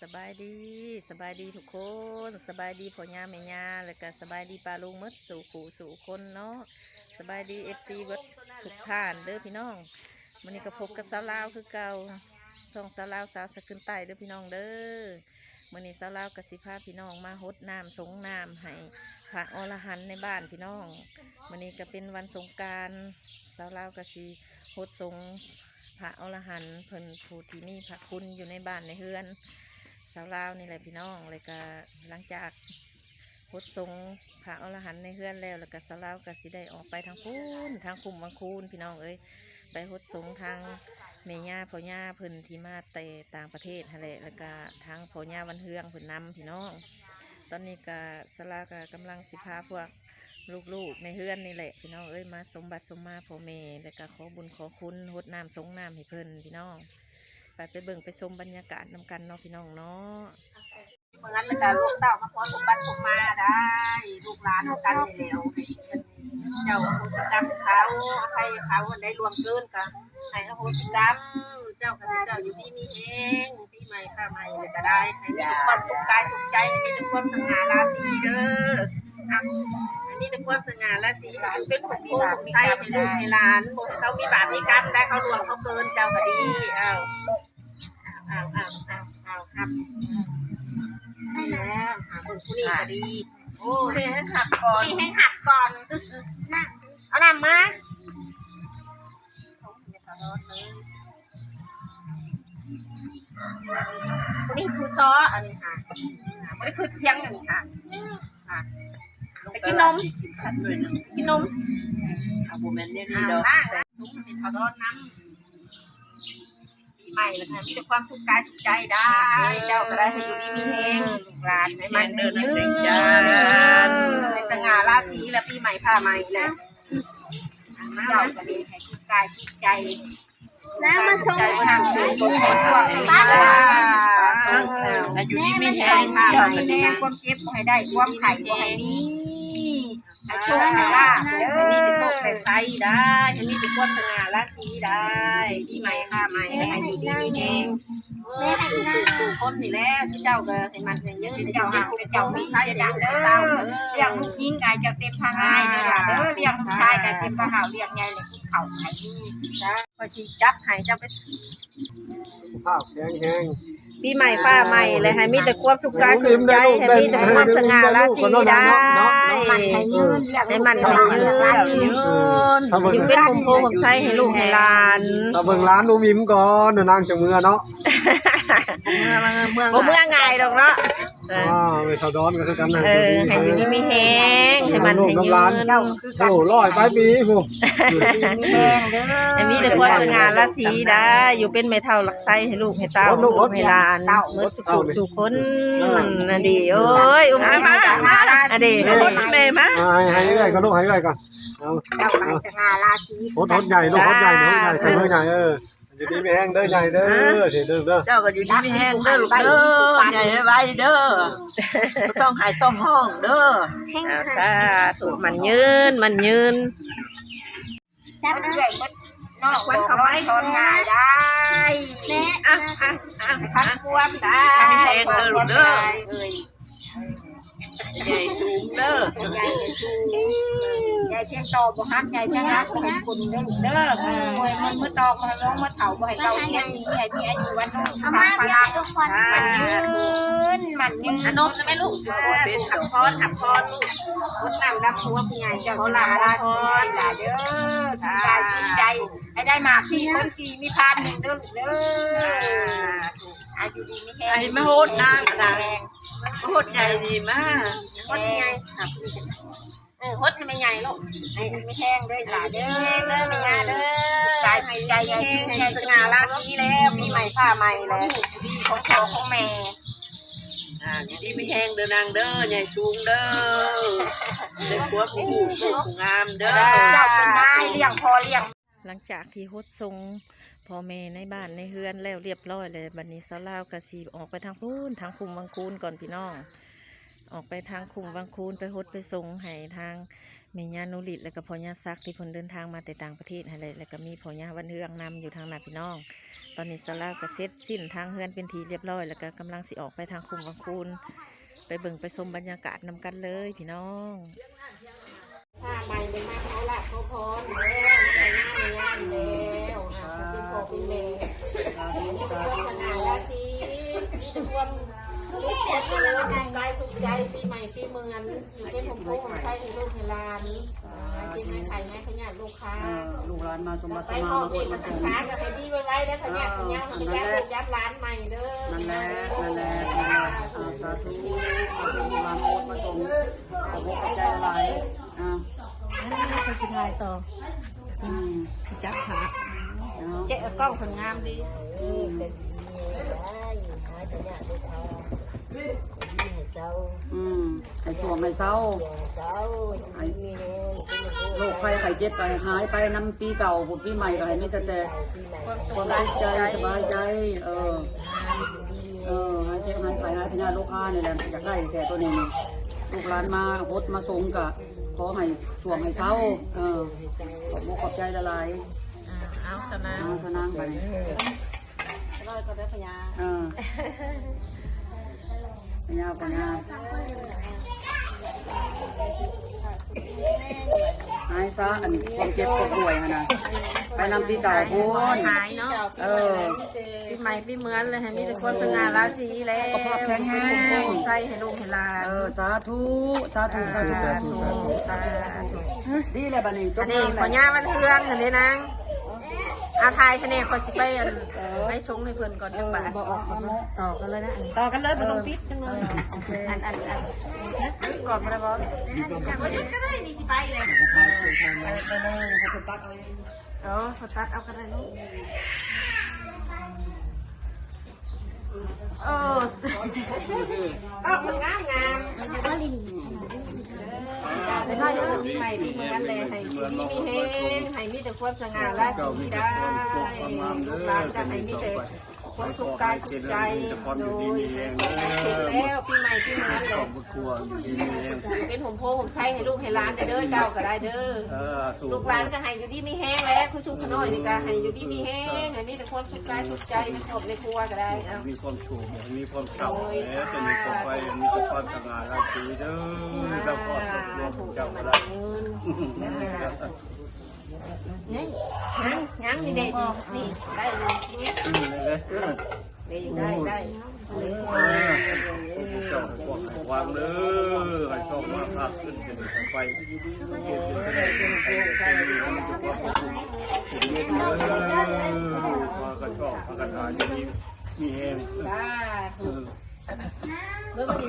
ສະບາຍດີ ສະບາຍດີທຸກຄົນ ສະບາຍດີພໍ່ຍ່າແມ່ຍ່າ ແລ້ວກະສະບາຍດີປ້າລຸງໝົດສູ່ຜູ້ສູ່ຄົນເນາະ. ສະບາຍດີ ເອັຟຊີ ເບິດທຸກທ່ານເດີພີ່ນ້ອງ. ມື້ນີ້ກໍພົບກັບສາວລາວຄືເກົ່າ ຊ່ອງສາວລາວສາວສະຂຶ້ນໃຕ້ເດີພີ່ນ້ອງເດີ. ມື້ນີ້ສາວລາວກໍຊິພາພີ່ນ້ອງມາຫົດນ້ຳສົງນ້ຳໃຫ້ພະອໍລະຫັນໃນບ້ານພີ່ນ້ອງ. ມື້ນີ້ກໍເປັນວັນສົງການ ສາວລາວກໍຊິຫົດສົງພະອໍລະຫັນເພິ່ນ ຜູ້ທີ່ມີພະຄຸນຢູ່ໃນບ້ານໃນເຮືອນສາວລາວນີ້ແຫຼະພີ່ນ້ອງ. ແລ້ວກໍຫຼັງຈາກຫົດສົງພະອໍລະຫັນໃນເຮືອນແລ້ວ ແລ້ວກໍສາວລາວກໍຊິໄດ້ອອກໄປທາງພຸ້ນ ທາງຄຸ້ມວັງຄູນພີ່ນ້ອງເອີຍ. ໄປຫົດສົງທາງແມ່ຍ່າພໍ່ຍ່າເພິ່ນທີ່ມາແຕ່ຕ່າງປະເທດຫັ້ນແຫຼະ ແລ້ວກະທາງພໍ່ຍ່າວັນເຮືອງເພິ່ນນຳພີ່ນ້ອງ. ຕອນນີ້ກະສາວລາວກະກຳລັງຊິພາພວກລູກໆໃນເຮືອນນີ້ແຫຼະພີ່ນ້ອງເອີຍ ມາສົມບັດສົມມາພໍ່ແມ່ ແລ້ວກະຂໍບຸນຂໍຄຸນ ຫົດນ້ຳສົງນ້ຳໃຫ້ເພິ່ນພີ່ນ້ອງ. ໄປ ໄປເບິ່ງໄປຊົມບັນຍາກາດນຳກັນເນາະພີ່ນ້ອງເນາະ. ເໝືອນແລ້ວກະລູກເຕົ້າມາຂໍສົມບັດສົມມາໄດ້ ລູກຫຼານນຳກັນນີ້ແຫຼ້ວ ໃຫ້ເພິ່ນເຈົ້າອະໂຫສິກຳເຂົາ ອະໄພເຂົາ ອັນໃດລ່ວງເກີນກະໃຫ້ອະໂຫສິກຳ ເຈົ້າກະໃຫ້ເຈົ້າຢູ່ດີມີແຮງ ປີໃໝ່ຟ້າໃໝ່ແລ້ວກະໄດ້ ໃຫ້ມີແຕ່ຄວາມສຸກກາຍສຸກໃຈ ໃຫ້ມີແຕ່ຄວາມສະຫງ່າລາສີເດີ. ອ່ະ ໃຫ້ມີແຕ່ຄວາມສະຫງ່າລາສີ ໃຫ້ເປັນຫົ່ມໂພຮົ່ມໄຊໃຫ້ລູກໃຫ້ຫຼານ ບໍ່ໃຫ້ເຂົາມີບາບມີກຳໄດ້ ເຂົາລ່ວງເຂົາເກີນເຈົ້າກະດີ. ເອົາ ເອົາ ເອົາ ເອົາ ເອົາ ຮັບ ນີ້ແຫຼະ ຫາເບິ່ງຜູ້ນີ້ກະດີ. ໂອ້ ຜູ້ນີ້ແຮ່ງຮັບກ່ອນ ຜູ້ນີ້ແຮ່ງຮັບກ່ອນ ເອົານ້ຳມາ ຜູ້ນີ້ຜູ້ຊໍ ອັນນີ້ຫາ ບໍ່ໄດ້ຄຶດພຽງ ອັນນີ້ຫາ ຫາ ໄປກິນນົມ ກິນນົມ ເອົາ ບໍ່ແມ່ນແນວນີ້ດອກ ເອົານ້ຳ ປີໃໝ່ແລ້ວກະມີແຕ່ຄວາມສຸກກາຍສຸກໃຈໄດ້ ເຈົ້າກະໄດ້ໃຫ້ຢູ່ດີມີແຮງ ລູກຫຼານໃຫ້ມັນໃຫ້ຍືນ ໃຫ້ສະຫງ່າລາສີ ແລະປີໃໝ່ຟ້າໃໝ່ແຫຼະ ເຈົ້າກະດີໃຫ້ສຸກກາຍສຸກໃຈ ແລ້ວມາສົ່ງໃຫ້ເຮົາ ໃຫ້ຢູ່ດີມີແຮງ ຄວາມເຈັບບໍ່ໃຫ້ໄດ້ ຄວາມໄຂ້ບໍ່ໃຫ້ມີ ໃຫ້ໂຊກໃຫ້ລາບເດີ ໃຫ້ມີແຕ່ໂຊກແຕ່ໄຊໄດ້ ໃຫ້ມີແຕ່ຄວາມສະຫງ່າລາສີໄດ້ ປີໃໝ່ຟ້າໃໝ່ໃຫ້ຢູ່ດີມີແຮງ ເອີ ສູ່ຜູ້ສູ່ຄົນນີ້ແຫຼະ ເຈົ້າກະໃຫ້ໝັ້ນໃຫ້ຍືນ ໃຫ້ເຈົ້າຮັກໃຫ້ເຈົ້າມີໄຊເດີ ລ້ຽງລູກຍິງກະໃຫ້ເຈົ້າເຕັມພະງ່າຍເດີ ລ້ຽງລູກຊາຍກະເຕັມພະເຫາ ລ້ຽງໃຫຍ່ແລ້ວກິນເຂົ້າໃຫ້ມີ ຂ້ອຍຊິຈັບໃຫ້ເຈົ້າເປັນສຸຂະພາບແຂງແຮງ ປີໃໝ່ຟ້າໃໝ່ ແລະໃຫ້ມີແຕ່ຄວາມສຸກກາຍສຸກໃຈ ໃຫ້ມີແຕ່ຄວາມສະຫງ່າລາສີໄດ້ ໃຫ້ໝັ້ນໃຫ້ຍືນ ໃຫ້ໝັ້ນໃຫ້ຍືນ ຢູ່ເປັນຮົ່ມໂພຮົ່ມໄຊໃຫ້ລູກໃຫ້ຫຼານ ຖ້າເບິ່ງຫຼານອຸມອີ່ມກ່ອນນາງຈັ່ງເມືອເນາະ ບໍ່ເມືອງ່າຍດອກເນາະ. ເອີ ອ້າວ ແມ່ເຖົ້າດອນກໍຄືກັນນະ ເອີ ໃຫ້ຢູ່ດີມີແຮງ ໃຫ້ໝັ້ນໃຫ້ຍືນ ໂອ້ ຮ້ອຍປາຍປີພຸ້ນ ໃຫ້ມີແຕ່ຄວາມສະຫງ່າລາສີໄດ້ ຢູ່ເປັນແມ່ເຖົ້າຫຼັກໄຊໃຫ້ລູກໃຫ້ເຕົ້າ ໃຫ້ຫຼານ ໝົດສູ່ຜູ້ສູ່ຄົນ ອັນດີ ໂອ້ຍ ອຸ້ມ ມາ ມາ ອັນດີ ມາ ແມ່ມາ ໃຫ້ ໃຫ້ເອື້ອຍກ່ອນລູກ ໃຫ້ເອື້ອຍກ່ອນ ເອົາ ເຈົ້າໃຫ້ສະຫງ່າລາສີ ຫົດໃຫຍ່ລູກ ຫົດໃຫຍ່ ຫົດໃຫຍ່ ໃສ່ມືໃຫຍ່ ເອີ ຢູ່ດີມີແຮງເດີ ໃຫຍ່ເດີ ເດີ ເດີ ເຈົ້າກໍຢູ່ດີມີແຮງເດີລູກເດີ ໃຫຍ່ໄວໆເດີ ບໍ່ຕ້ອງໄຫ້ຕ້ອງຮ້ອງເດີ ສາທຸ ໝັ້ນຍືນ ໝັ້ນຍືນ ຈັບເອື້ອຍໝົດນ້ອງ ຄວັນເຂົ້າໄປ ສອນງ່າຍໄດ້ ແມ່ ອ່ະ ອ່ະ ອ່ະ ທັງຄວາມໄດ້ ມີແຮງເດີລູກເດີ ເອີຍ ໃຫຍ່ສູງເດີ ໃຫຍ່ສູງ ໃຫຍ່ພຽງຕໍ່ບໍ່ຫັກ ໃຫຍ່ພຽງຫັກບໍ່ໃຫ້ຂຸ້ນເດີລູກເດີ ເອີຍ ມື້ ມື້ຕອກບໍ່ໃຫ້ລົງ ມື້ເຖົ້າບໍ່ໃຫ້ເກົ່າ ໃຫ້ມີອາຍຸວັນນະສຸຂັງພະລະ ໝັ້ນຍືນ ໝັ້ນຍືນ ອະນົມນະແມ່ລູກ ຮັບພອນ ຮັບພອນລູກ ຫົດນ້ຳດຳຫົວຜູ້ໃຫຍ່ ຂໍລາບຂໍພອນຫຼາເດີ ສຸກກາຍສຸກໃຈ ໃຫ້ໄດ້ໝາກສີ່ຜົນສີ່ ມີພານໜຶ່ງເດີລູກເດີ ອາຍຸດີມີແຮງ ໃຫ້ມາຫົດນາງນະ ມາຫົດໃຫຍ່ນີ້ມາ ຫົດໃຫຍ່ ເອີ ຫົດໃຫ້ແມ່ໃຫຍ່ລູກ ໃຫ້ມີແຮງເດີຫຼາເດີ ແມ່ຍ່າເດີ ກາຍໃຫ້ໃຈໃຫຍ່ ໃຫຍ່ສະຫງ່າລາສີແລ້ວ ປີໃໝ່ຟ້າໃໝ່ແລ້ວ ດີຂອງພໍ່ຂອງແມ່ ອ່າ ຢູ່ດີມີແຮງເດີນາງເດີ ໃຫຍ່ສູງເດີ ເປັນຜົວຜູ້ຮູ້ໂຊກຜູ້ງາມເດີ ເຈົ້າເປັນນາຍລ້ຽງພໍ່ລ້ຽງ ຫຼັງຈາກທີ່ຫົດສົງພໍ່ແມ່ໃນບ້ານໃນເຮືອນແລ້ວລຽບລ້ອຍແລ້ວ ບັດນີ້ສາວລາວກໍຊິອອກໄປທາງພຸ້ນ ທາງຄຸ້ມວັງຄູນກ່ອນພີ່ນ້ອງ ອອກໄປທາງຄຸ້ມວັງຄູນ ໄປຫົດໄປສົງໃຫ້ທາງແມ່ຍ່ານູລິດ ແລ້ວກໍພໍ່ຍ່າສັກ ທີ່ເພິ່ນເດີນທາງມາແຕ່ຕ່າງປະເທດຫັ້ນແຫຼະ ແລ້ວກໍມີພໍ່ຍ່າວັນເຮືອງນຳຢູ່ທາງນັ້ນພີ່ນ້ອງ ຕອນນີ້ສາວລາວກໍເສັດສິ້ນທາງເຮືອນເປັນທີ່ຮຽບຮ້ອຍ ແລ້ວກໍກຳລັງຊິອອກໄປທາງຄຸ້ມວັງຄູນ ໄປເບິ່ງໄປຊົມບັນຍາກາດນຳກັນເລີຍພີ່ນ້ອງ. ຜ້າໃໝ່ໄດ້ມາຂໍລາບຂໍພອນແລ້ວ ໄດ້ງາມງາມແລ້ວ ອ່າ ເປັນພໍ່ເປັນແມ່ ສະຫງ່າລາສີ ມີແຕ່ຄວາມສຸກຄວາມຈະເລີນ ສຸກກາຍສຸກໃຈ ປີໃໝ່ປີເມືອນ ຢູ່ເປັນຮົ່ມໂພຮົ່ມໄຊໃຫ້ລູກໃຫ້ຫຼານ ຫາຍເຈັບຫາຍໄຂ້ຫາຍພະຍາດໂລຄາ ເອີ ລູກຫຼານມາສົມບັດ ໄປຮອບນີ້ກໍສຶກສາກໍໃຫ້ດີໄວໆເດີ ພະຍາດພະເຍົາ ເອີ ກໍຢ່າລູກຢ່າຫຼານໃໝ່ເດີ ນັ້ນແຫຼະ ນັ້ນແຫຼະ ອ່າ ສາທຸ ສາທຸ ມາໂພດມາສົມ ຂອບໃຈຫຼາຍ ອ່າ ອັນນີ້ເຂົາຊິຖ່າຍຕໍ່ ອືມ ຊິຈັບພະ ເນາະ ເຈາະກ້ອງເພິ່ນງາມດີ ອືມ ອືມ ໃຫ້ຊ່ວງໃຫ້ເຊົາ ໃຫ້ໂລກໄຂ້ໄຂ້ເຈັບກໍໃຫ້ຫາຍໄປນຳປີເກົ່າ ພຸ້ນ ປີໃໝ່ກໍໃຫ້ມີແຕ່ ແຕ່ຄວາມສຸກ ຄວາມສຸກໃຈ ສະບາຍໃຈ ເອີ ເອີ ຫາຍເຈັບຫາຍໄຂ້ຫາຍພະຍາດໂລຄານີ້ແຫຼະ ຢາກໄດ້ແທ້ໂຕນີ້ ລູກຫຼານມາຫົດມາສົງກໍຂໍໃຫ້ຊ່ວງໃຫ້ເຊົາ ເອີ ຂອບມຸກຂອບໃຈຫຼາຍໆ ອ່າ ເອົາ ສະນາງ ເອົາ ສະນາງໄປ ເອີ ພະຍາ ພະຍາ ພະຍາ ຫາຍຊະ ອັນຄວາມເຈັບຄວາມປ່ວຍຫັ້ນນະ ໄປນຳປີເກົ່າພຸ້ນ ຫາຍເນາະ ເອີ ປີໃໝ່ປີເມືອນເລີຍ ໃຫ້ມີແຕ່ຄວາມສະຫງ່າລາສີແລ້ວ ສຸຂະພາບແຂງແຮງ ໃສ່ໃຫ້ລູກໃຫ້ຫຼານ ເອີ ສາທຸ ສາທຸ ສາທຸ ສາທຸ ດີແລ້ວບັດນີ້ ອັນນີ້ພະຍາວັນເຮືອງຫັ້ນເດ້ນາງ ອ່າ ຖ່າຍຄະແນນ ຂ້ອຍຊິໄປອັນ ໄປສົ່ງໃຫ້ເພິ່ນກ່ອນຈັກບາດ ເອີ ບໍ່ອອກ ຕໍ່ກັນເລີຍນະ ຕໍ່ກັນເລີຍ ບໍ່ຕ້ອງປິດຈັກໜ້ອຍ ເອີ ໂອເຄ ອັນ ອັນ ອັນ ຢຸດກ່ອນບໍ່ໄດ້ບໍ່? ບໍ່ຢຸດກໍໄດ້ ນີ້ຊິໄປແລ້ວ ເອີ ເອີ ເຂົາຕັດເອົາກໍໄດ້ລູກ ເອີ ເອີ ມັນງາມໆ ເອີ ປີໃໝ່ປີເມືອນແລະ ໃຫ້ຢູ່ດີມີແຮງ ໃຫ້ມີແຕ່ຄວາມສະຫງ່າລາສີໄດ້ ລູກຫຼານກໍໃຫ້ມີແຕ່ຄວາມສຸກກາຍສຸກໃຈ ໂດຍ ເສັດແລ້ວ ປີໃໝ່ປີເມືອນແລະ ເປັນຮົ່ມໂພຮົ່ມໄຊໃຫ້ລູກໃຫ້ຫຼານເດີ ເຈົ້າກໍໄດ້ເດີ ເອີ ລູກຫຼານກໍໃຫ້ຢູ່ດີມີແຮງແຫຼະ ຄືຊຸມຂະນ້ອຍນີ້ກໍໃຫ້ຢູ່ດີມີແຮງ ໃຫ້ມີແຕ່ຄວາມສຸກກາຍສຸກໃຈ ໃນຄອບໃນຄົວກໍໄດ້ ເອົາ ມີຄວາມສຸກ ມີຄວາມເຊົາ ໂດຍ ແລະ ຈະມີຄວາມໄປ ມີແຕ່ຄວາມສະຫງ່າລາສີເດີ ສາທຸ ເຈົ້າກໍໄດ້ ຍັງ ຍັງ ນີ້ເດ້ ນີ້ໄດ້ຢູ່ ອືມ ນີ້ເດ້ ໄດ້ ໄດ້ ເອີ ເຈົ້າໃຫ້ຄວາມ ໃຫ້ຄວາມເດີ ໃຫ້ໂຊກມາພາບຂຶ້ນເປັນໄປ ເຮັດເປັນໄປໄດ້ເປັນໄປໄດ້ເປັນມີ ໃຫ້ມີແຕ່ຄວາມສຸກເປັນເຢັນເດີ ຂໍກະຊອກພາກັນຫາຢູ່ດີມີແຮງ ສາທຸ ເອີ.